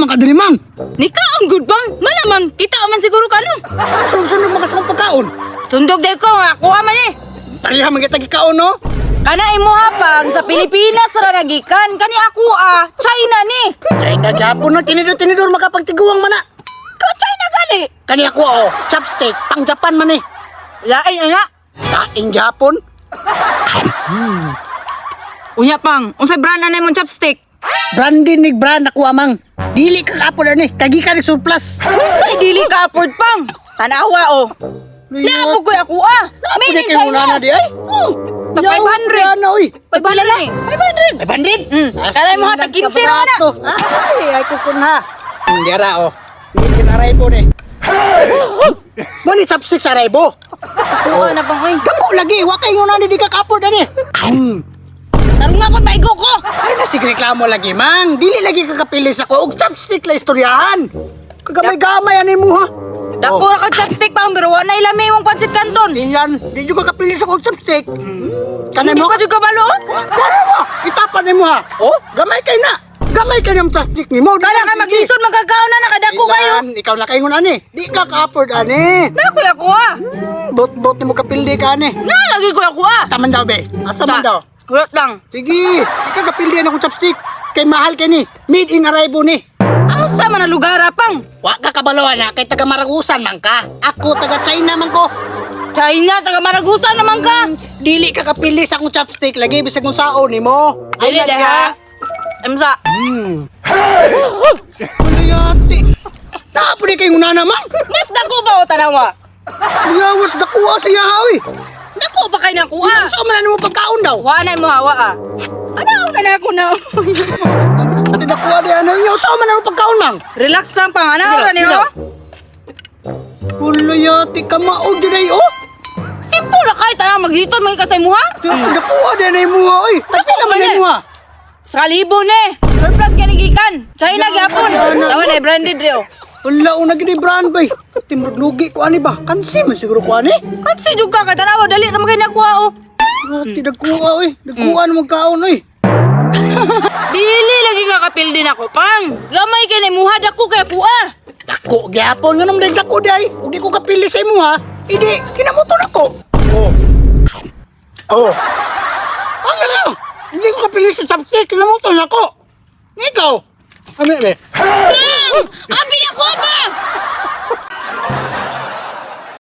man ka diri, mang? Nikaon gud bang? Malamang kita man siguro ka no. Sunog-sunog man ka sa akong pagkaon. Sundog day ko nga kuha man eh. Pareha man kita gikaon, no? Kana imuha pang sa Pilipinas ra nagikan kani ako ah, China ni. China gyapon no, tinidor-tinidor makapagtiguang man na. Ka China gali. Kani ako oh, chopstick pang Japan man eh. Lain nga. Laing gyapon. Unya pang, unsay brand anay mong chopstick? Brandy nig brand ako amang. Dili ka kaapod ani, kagi ka nig surplus. Unsay dili ka afford pang? Tanawa oh. Naapog ko'y ako ah. Made in kay China. na di ay. Oh, tag 500. Na oy. 500 na eh. 500. 500? Kalay mo hatag 15 ra na. Ay, ay kukun ha. Hindi ra oh. Hindi kinaraybo ni. Mo ni chopstick sa raybo. Kuha na pang oy. Dako lagi, wa kay nguna ni di ka kaapod ani. Tarong nga pod maigo ko. Ay na sige reklamo lagi man. Dili lagi ka kapili sa ko og chopstick la istoryahan. Kagamay-gamay ani mo ha. Dako ra kag chopstick pang pero wa na ilami imong pansit kanton. Diyan, di juga kapili sa ko og chopstick. Kanay Hindi mo pa jud kabalo. oh. Kano mo? Itapan ni mo ha. Oh, gamay kay na. Gamay kay ng plastic ni mo. Kala ka maglisod magkakaon na nakadako kayo. Ilan, ikaw na kayo ani. Di ka ka-afford ani. Na kuya ko ah. Bot-bot ni mo kapildi ka ani. Na lagi kuya ko ah. Asa man daw be? Asa man daw? Kulot lang. Sige, di ka kapildi akong chopstick. Kay mahal kay ni. Made in Arrivo ni. Asa man ang lugar ah, pang? Wa ka kabalawan na kay taga Maragusan man ka. Ako taga China man ko. China taga Maragusan naman ka. Dili ka kapili sa akong chopstick lagi bisag kung saon nimo. Dili Ay, ha. Emsa. Ano yati? Naapo ni kay una naman. Mas dako ba o tanawa? Yawas dakuha siya oy. Dako ba kay nakuha? Sa man mo pagkaon daw? Wa na mo hawa ah. Ano na na ako na. Ate dakuha di ano inyo sa man mo pagkaon mang. Relax lang pang ano ra niyo. Ulo yati ka mao diray oh. Simple ra kay tayo maglito man ka sa imuha. Yati dakuha di na mo oy. Tagpila man man mo ha. Sa kalibo ni. Surplus kay gikan. China gyapon. Tawa na branded rio. Wala una gini brand bay. Timrod lugi ko ani ba? Kansi man siguro ko ani. Kansi jud ka kay tanawa dali ra man kay nakuha oh. Ate dakuha oy. Dakuha na magkaon oy. Dili lagi ka kapil din ako pang. Gamay kay ni muha dako kay kuha. Dako gyapon nga naman dako day. Ug di ko kapili sa imo ha. Idi kinamuto nako. Oh. Oh. Ano lang? Hindi ko kapili sa chopstick, kinamuto nako. Ikaw. Ano be? Pang! Abi na ko ba?